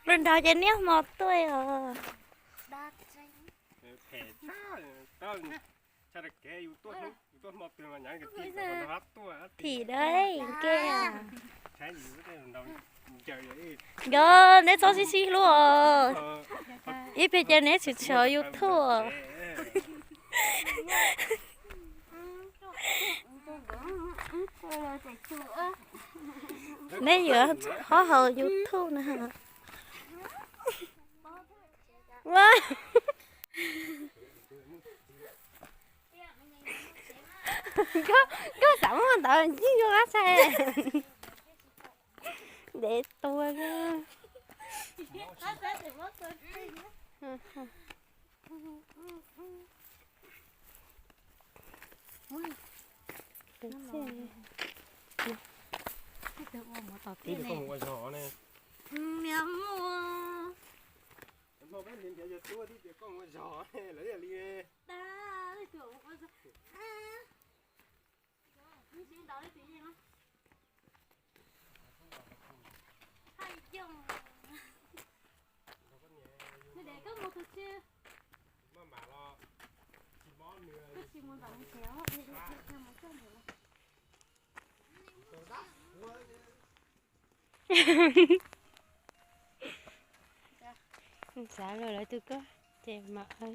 Lub nraud ces niaj hmo tuaj os. Thim dawb ke. Yog neb txhob sib sib hlub os. Ib pliag ces neb tsis tshov YouTube. Neb yuav hos haus YouTube na. Koj xav muaj ntawd yeej yuav qab tshais. Ntev tua. Ib tus koj mus ua zog ne. Niam muaj. Hmo peb nrhiav nrhiav yog tuaj tib tias koj mus ua zog ne, lawv yog li. Tag, tus ua zog. Hais yooj. Nws de koj mus tus tswv. Koj tsis mus ntawm nws tsev, nws de koj mus coj nws. Xav los lawv tus koj ces mam.